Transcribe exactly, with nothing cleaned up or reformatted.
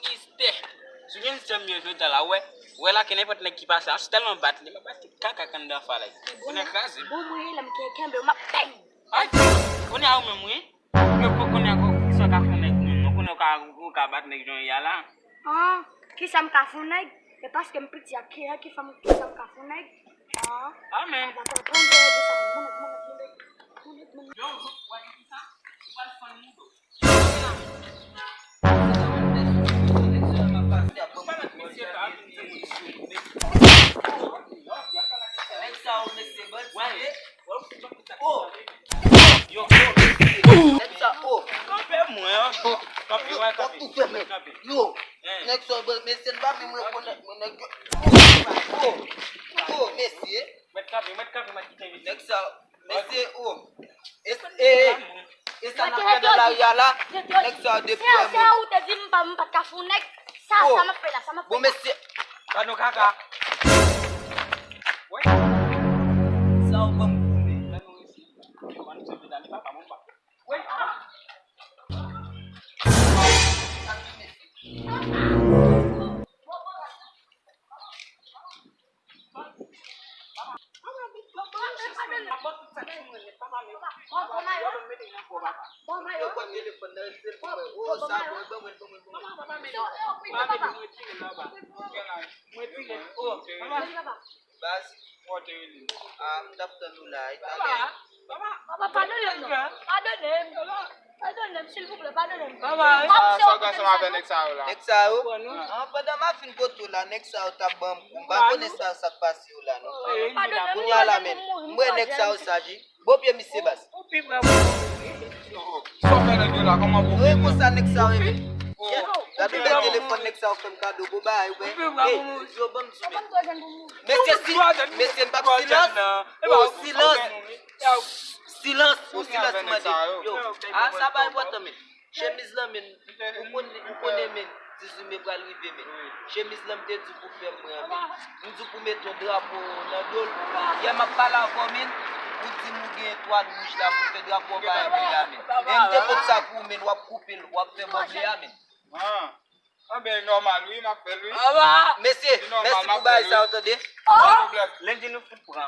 Mistè. Si w gen zam yo jodi la, wè. Wè la ke nenpòt nèg ki pase, an tèlman bat li, m ap bat li kaka anndan falèy. Konnen kraze. Bon, mwen, lè m ke kenbe, m ap peng. Ay, konnen a ou menm, wi. Yo, konnen a ou, kisa w ka fè nèg menm, non? Konnen ou ka, ou ka bat nèg jan w ye a la. Ah, kisa m ka fè nèg? E paske m piti ak ki, ki fè m, kisa m ka fè nèg? Ah. Amen. Yo, wè kisa? Ou pral fann moudo. Yo, yo, yo. Nèg sa, oh. Kanpe mwen, oh. Kanpe, wè, kanpe. Yo, nèg sa, bon, mesye, n pa menm rekonèt mwen, nèg yo. Oh, oh, mesye. Mèt kanpe, mèt kanpe, mèt kite mesye. Nèg sa, mesye, oh. E, e, e, e sa n ap fè nan lari a la? Nèg sa yo depi wè moun. Se ou te di m pa, m pa t ka fout nèg. Sa, sa m ap fè la, sa m ap fè la. Bon, mesye. Gad yon kaka. Sa ou ban m konnen. Baz, ah, m t ap tann ou la, e talè. Papa, padone m non. Padone m. Padone m, silvouplè, padone m. Papa, sa w t ansanm avè nèg sa yo la? Nèg sa yo? Ah, pandan m ap fin kote w la, nèg sa yo t ap ban m kou. M pa konnen sa, sa k pase yo la, non. Kounye a la, men, m wè nèg sa yo saj, wi. Bon, pye misye baz. Sa w fè nèg yo la, kòman pou... Wi, konsa nèg sa yo ye, men. Gade bèl telefòn nèg sa yo fè m kado, bon bagay, wi. Ey, yo ban m di, men. Mesye, si, mesye, m p ap silans. Oh, silans. Silans, oh, silans, mwen di. Yo, ah, sa pa enpòtan, men. Chemiz lan, men, ou konnen, ou konnen, men, dizuit me pral rive, men. Chemiz lan, m te di w pou fè mwen an, men. M di w pou mete yon drapo nan do l. Yè m ap pale avè w, men, ou di m ou gen etwal wouj la pou fè drapo an ba mwen la, men. E m te pot sa pou ou, men, w ap koupe l, w ap fè bò ble a, men. Ah. Anben, nòmal, wi, m ap fè l, wi. Mesye, mèsi pou bagay sa yo, tande. Pa gen pwoblèm. Lendi nou fout pran.